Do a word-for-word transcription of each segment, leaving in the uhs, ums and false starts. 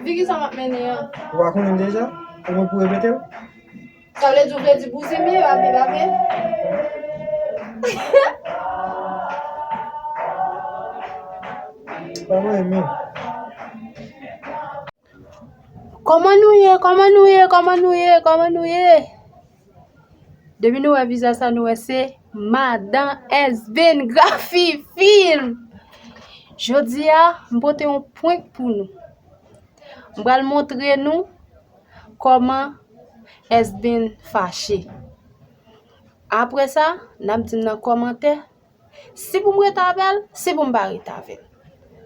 Figi sa m ap mennen an. Ou pa konnen l deja? Ou mwen pou repete l? Sa vle di, ou vle di bouzen m ye, pa vle, pa vle? Pa mwen menm. Kòman nou ye? Kòman nou ye? Kòman nou ye? Kòman nou ye? Depi nou wè vizaj sa, nou wè se Madan Esbin Grafi Film. Jodi a, m pote yon prank pou nou. M pral montre nou kòman Esbin fache. Apre sa, n ap di m nan kòmantè si pou m ret avè l, si pou m pa ret avè l.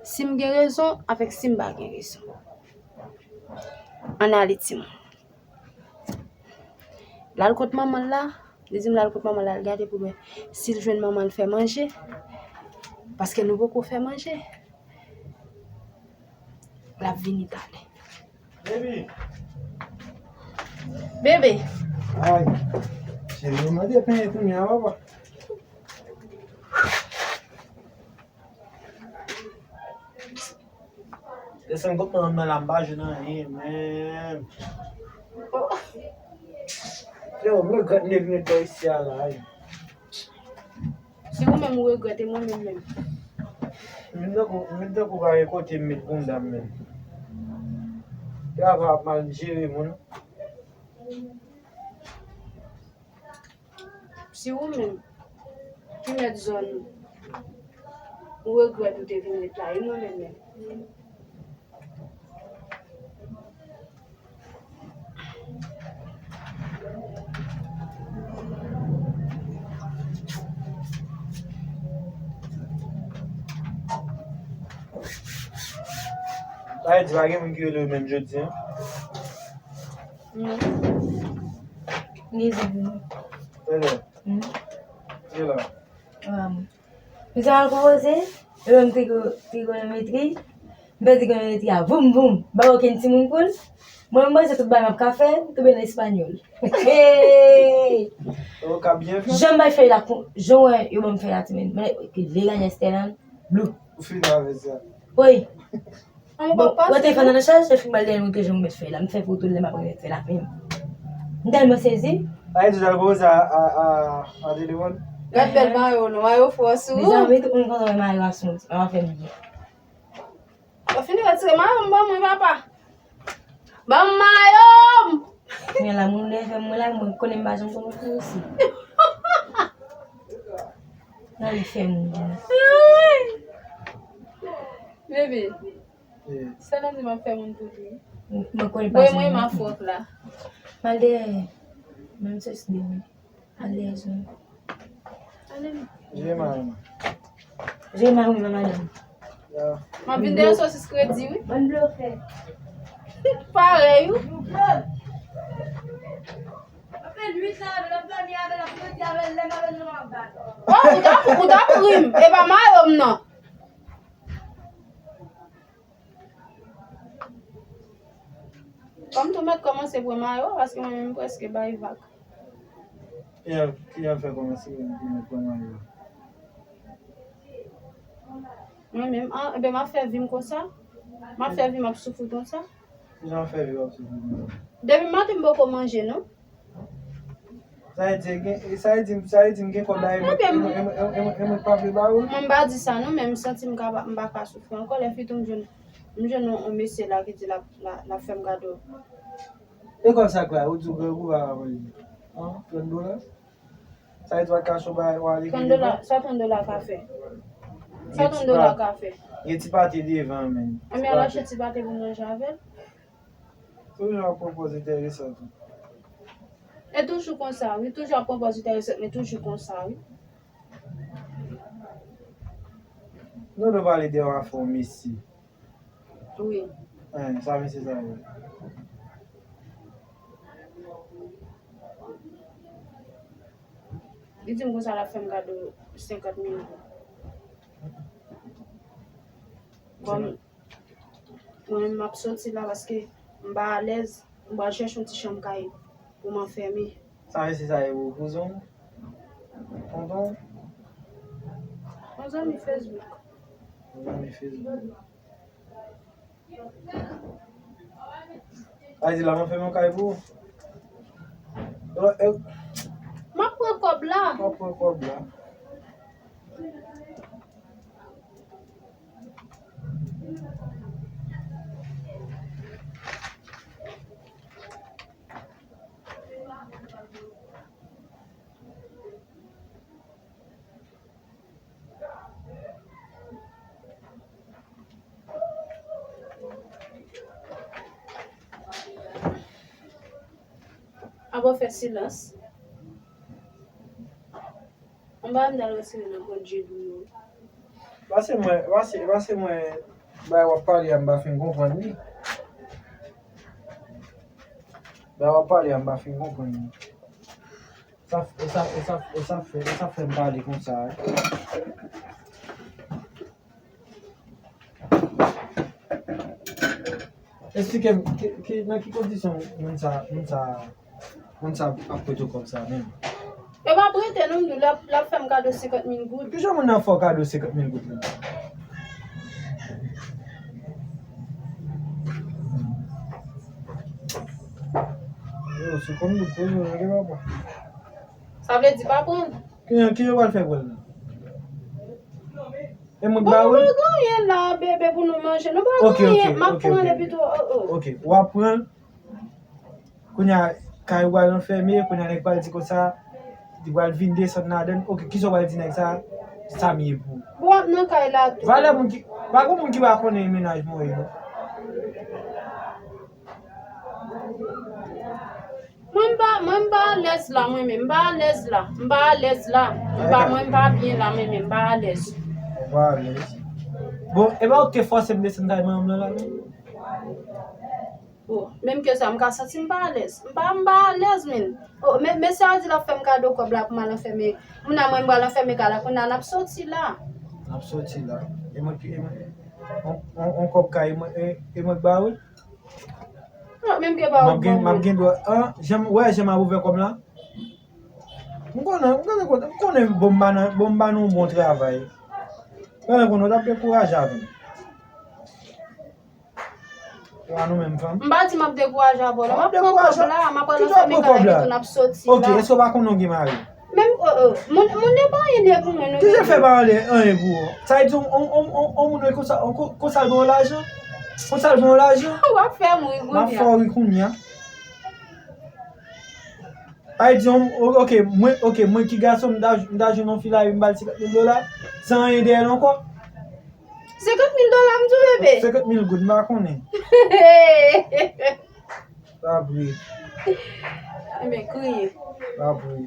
Si m gen rezon, avèk si m pa gen rezon. Ann ale, timoun. L al kot manman l la, li di m l al kot manman l, al gade pou wè si l jwenn manman l fè manje. Paske nou poko fè manje. L ap vini talè. Bebe. Bebe. Ay. Cheri, ou mande penyen kounye a, papa. Desann kot mwen nan la, m pa jwenn anyen, menm. Yo, m regrèt m te vin ret bò isi a la, wi. Si ou menm ou regrèt, e mwen menm menm. M vin tankou, m vin tankou pa gen kote m met bounda m menm. Travay ap mal jere moun. Si ou menm ki mèt zòn ou, ou regrèt ou te vin ret la, e mwen menm menm. Sa vle di pa gen moun ki rele w menm jodi a? Non. Gen zanmi. Tande. Hmm. Ki la? Wa mwen. M te al konpoze, epi m te go-, trigonometri, m fè trigonometri a, voum, voum, m pa wè okenn timoun pou l. Mwen, m panse tout bagay m ap ka fè, m tonbe nan espanyòl. Hey! Ou ka byen fè. Jan m bay fèy la, kon, jan w wè yo ban m fèy la, timoun, men, ke lè gade Estèlan, blou. Ou fini avè sa. Wi. An, mwen pa pase. Bon, wè telefòn nan nan chaj, se fin bal dèyè mwen ke jan mwen mèt fè la. M fè foto lè m ap remèt fè la menm. M tèlman sezi. Ay, deja l poze a, a, a, a telefòn. Gad bèl mayo nou, mayo fò sou ou. Mezanmi, tout moun kontan wè mayo a sou mwen. Mwen fè m byen. Ou fini retire mayo m ban mwen, papa. Ban m mayo m! Men la, moun lè fè mwen la, mwen konnen m pa janm konnen fè osi. Nan li fè moun byen. Bebe. Wi. Sa nan di m ap fè moun pou li. Mwen konnen pa. Mwen, mwen, ma fòk la. Mal dèyè. Menm se de mwen. Al dèyè zòn. Ale. Je mari mwen. Je mari mwen, madanm. Ya. M ap vin dèyè sosis kredi, wi. Bann blofè. Parèy, wi. Oh, ou t ap, ou t ap ri m. E pa mayo m nan. Kòm tou mèt kòmanse pran mayo, paske mwen menm m prèske bay vag. Kijan, kijan fè kòmanse pran mayo? Mwen menm, an, ebyen m ap fè vi m konsa. M ap fè vi m ap soufri konsa. Kijan w fè vi w ap soufri konsa? Depi maten m poko manje, non. Sa vle di, gen, sa vle di, sa vle di m gen kòb la, e mwen, e mwen, e mwen, e mwen, e mwen pa vle ba ou? Mwen m pa di sa non, men m santi m ka, m pa ka soufri ankò. Lè fini tou m jwenn, m jwenn yon, yon mesye la ki di l ap, la, l ap fè m kado. E kòb sa k la, ou di w grangou pa ka manje. An, trant dola? Sa vle di w pa t ka cho ba, w ale. Trant dola, sa trant dola ka fè? Sa trant dola ka fè? Gen ti pate devan, men. Anben, al achte ti pate pou manje avè l. Toujou ap pran pòz enteresan tou. E toujou konsa, wi. Toujou ap pran pòz enteresan, men toujou konsa, wi. Nou te pale de yon afè yon mesye. Wi. Hein, sa mesye sa ye? Li di m konsa l ap fè m kado senkant mil goud. Kòm Mwen menm m ap soti la paske m pa alèz, m pral chèche yon ti chanm kay pou m anfème. Sa mesye sa ye pou kouzen w? Tonton w? Yon zanmi Facebook. Yon zanmi Facebook. Sa di la, mwen fè yon kay pou ou. E, e, M ap pran kòb la. W ap pran kòb la. Abo fè silans. Anba m dal retire nan kont je dou yo. Pase mwen, pase, pase mwen, bay w ap pale a, m pa fin konprann li. Bay w ap pale a, m pa fin konprann li. Sa, sa, sa, sa fè, sa fè m pale konsa, wi. Esplike m, ki, ki, nan ki kondisyon moun sa, moun sa, moun sa ap prete w kòb sa menm? Yo pa prete non, m di w, l ap, l ap fè m kado senkant mil goud. Kijan moun nan fè w kado senkant mil goud la? Yo, senkant goud pou yo, yo, papa. Sa vle di pa pran. Ki, ki yo pral fè pou l la? E mwen k ba ou l? Bon, nou pa gen anyen la, bebe, pou nou manje. Nou pa gen anyen, m ap pran l epi tou, oh, oh. Ok, w ap pran l. Kounye a, kay ou pral anfème, kounye a nèg pral di konsa, li pral vin desann ladann. Ok, kisa w pral di nèg sa? Sa m ye pou ou. Bon, w ap nan kay la tou. Valè moun ki, pa gen moun ki pa konnen mennaj mwen ye, non. Mwen m pa, mwen m pa alèz la, mwen menm, m pa alèz la, m pa alèz la, m pa, mwen m pa byen la, mwen menm, m pa alèz. Ou pa alèz. Bon, e pa ou ki te fòse m desann kay manman m nan la menm? Bon, menm ke sa, m ka santi m pa alèz. M pa, m pa alèz, menm. Oh, men, mesye a di l ap fè m kado kòb la pou m al anfème. Moun nan mwen m pral anfème kay la, kounye a n ap soti la. N ap soti la. E mwen, e mwen, on, on, on kòb kay, e mwen, e, e mwen k ba ou l? Non, menm ke pa ou ban mwen. M ap gen dwa, an, jan m, wè, jan m ap ouvè kòb la. M konnen, m konnen, m konnen, bon, m ba nan, bon, m ba nou bon travay. Pandan konnen w t ap dekouraje avè m. Ou a nou menm fanm. M pa di m ap dekouraje avè w, non. M ap pran kòb la, m ap pral anfème kay la, epi tou n ap soti la. Ok, èske w pa konnen w gen mari? Menm, oh, oh, moun, moun yo pa anyen pou mwen, non. Kijan fè pa anyen, anyen pou ou? Sa vle di, on, on, on, on moun konsa, on, konsa l ban w lajan? Konsa l ban w lajan? W ap fè m ri kounye a. M ap fè w ri kounye a. Sa vle di, on, o-, ok, mwen, ok, mwen ki gason, m ta, m ta jwenn yon fi la, epi m ba l senkant mil dola, san anyen dèyè l ankò. Senkant mil dola, m di w, bebe? Senkant mil goud, m pa konnen. Pa vre. Enben, kriye. Pa vre.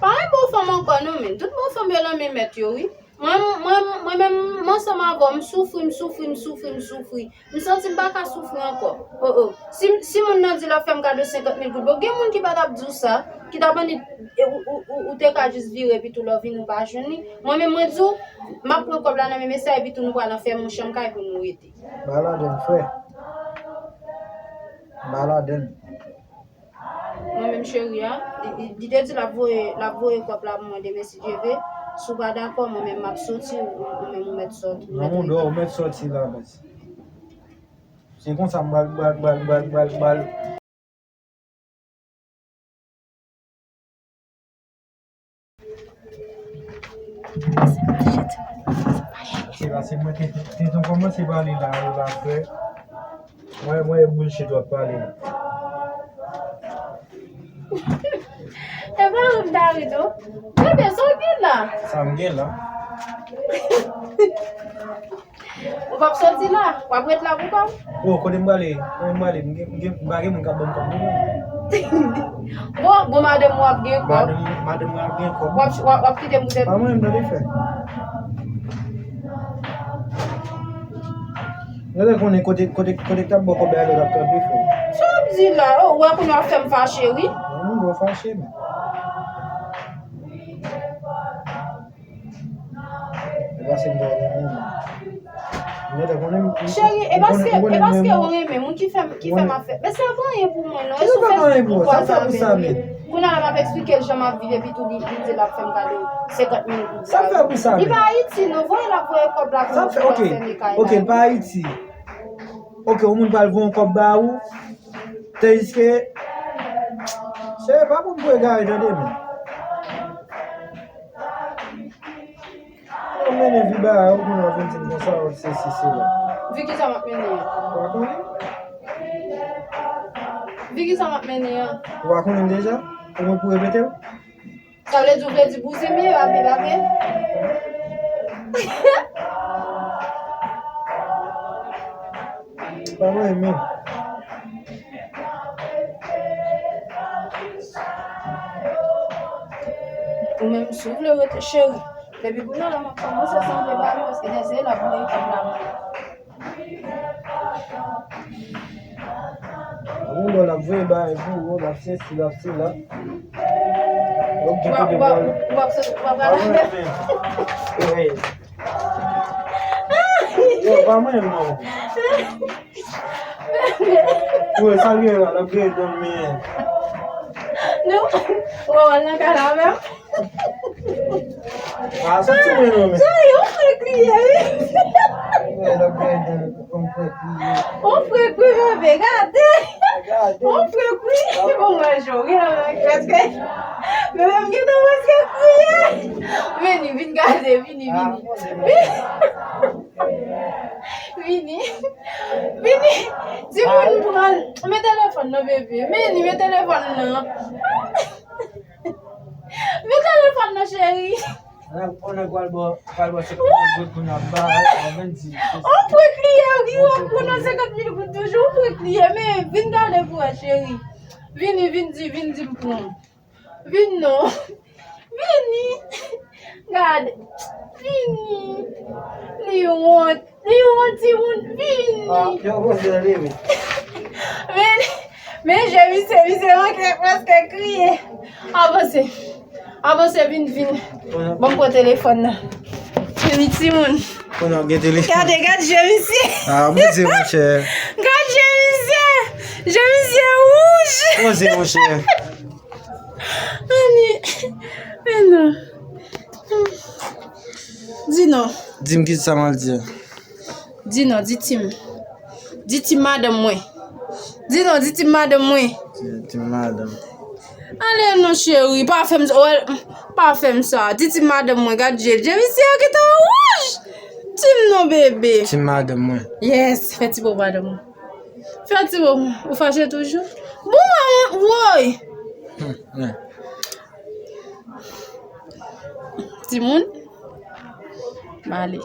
Pa gen bon fanm ankò non, men. Tout bon fanm yo nan men mèt yo, wi. Mwen, mwen, mwen menm, m ansanm avè w, m soufri, m soufri, m soufri, m soufri. M santi m pa ka soufri ankò. Oh, oh. Si, si moun nan di l ap fè m kado senkant mil goud, bon, gen moun ki pa t ap di w sa, ki t ap annik, e, ou, ou, ou, ou te ka jis vire, epi tou lè w vini, ou pa jwenn li. Mwen menm, mwen di w, m ap pran kòb la nan men mesye a, epi tou nou pral anfème yon chanm kay pou nou rete. Ba ladann, frè. Ba ladann. Mwen menm cheri a, li, li, li te di l ap voye, l ap voye kòb la pou mwen demen si Dye vle. Si w pa dakò, mwen menm m ap soti, ou, ou menm ou mèt sòti, ou mèt rete. Non, ou mèt sòti la, baz. Se konsa m pral, pral, pral, pral, pral, pral. Se pase mwen te, te, te kòmanse pale la, la, frè. Mwen, mwen, e bullshit w ap pale la. E pa ou m ta ri tou. Bebe, sa w gen la? Sa m gen la? Ou p ap soti la? W ap ret la pou kò w? O, kote m prale? Kote m prale? M gen, m gen, m pa gen moun k ap ban m kòb non. Bon, bon, madanm ou ap gen kòb. Madanm, madanm mwen ap gen kòb. W ap, w ap, w ap kite m pou tèt ou? Pa mwen menm, tande fè. Genlè konnen kote, kote, kote k t ap ba w kòb la, lè w t ap kanpe, frè. Sa w ap di la? O, ou wè kounye a w ap fè m fache, wi. Non, m pa fache, men. E pa se m pa renmen, men. Mwen te konnen m, m, Cheri, e paske, e paske ou renmen moun ki fè m, ki fè m ap fè. Men sa pa anyen pou mwen, non. E sou Facebook ou kwaze avè m. Kounye a la m ap eksplike l jan m ap viv, epi tou li, li di l ap fè m kado senkant mil goud. Sa m fè pou sa menm? Li pa Ayiti, non, voye l ap voye kòb la pou nou fè m fèmen kay la. Ok, l pa Ayiti. Ok, yon moun pral voye yon kòb ba ou. Tandiske, cheri, pa konn pou egare, tande, men. Ou mennen vi ba ou, kounye a w vin di m konsa, w ap sesi, sela. Vi ki sa m ap mennen an? Ou pa konnen? Vi ki sa m ap mennen an? Ou pa konnen l deja? Ou mwen pou repete l? Sa vle di, ou vle di bouzen m ye, pa vre, pa vre? Pa mwen menm. Ou menm, si w vle rete, cheri. Depi kounye a la, m ap kòmanse sanble ba li, paske nèg se l ap voye kòb la. Ou wè l ap voye bagay pou ou, l ap sesi, l ap sela. Ou ap gen pwoblèm pou al. W ap soti, w ap gade. Yo, pa mwen, non. Ou wè, sa l gen la, l ap gen dòmi. Nou, w ap al nan kay la menm. Ah, soti mwen non, men. Chéri, on fre kriye, wi. Mwen, l ap gade, on fre kriye. On fre kriye, bebe, gade. Gade. On fre kriye. Bon, mwen, jore avèk, paske, bebe, m gentan prèske kriye. Vini, vin gade, vini, vini. Vini. Vini. Timoun, pran. Men telefòn nan, bebe. Vini, men telefòn nan. Men telefòn nan, cheri. Nèg, on nèg pral bò, pral bò senkant mil goud pou n ap bay, on vin di. On fre kriye, wi, w ap pran nan senkant mil goud toujou, on fre kriye, men vin gade pou wè, cheri. Vini, vin di, vin di m pran. Vin non. Vini. Gade. Vini. Li wont. Li wont, timoun. Vini. Ah, yo, yo, yo, yo. Men, men je misye, misye manke prèske kriye. Avanse. Avanse, vin, vin. Bon, m pran telefòn nan. Vini, timoun. Konnen w gen telefòn. Gade, gade je misye. Ah, Bondye, monchè. Gade je misye. Je misye wouj. Bondye, monchè. Ani, men non. Di non. Di m ki sa m al di a. Di non, di Tim. Di Tim madanm mwen. Di non, di Tim madanm mwen. Di Tim madanm. Ale non, cheri, pa fè m sa. Wè, pa fè m sa. Di Tim madanm mwen, gad je. Je misye yo gentan wouj. Tim non, bebe. Tim madanm mwen. Yes, fè ti bo madanm mwen. Fè ti bo, ou fache toujou? Bon, maman, woy. Hmm, hmm. Timoun, m ale.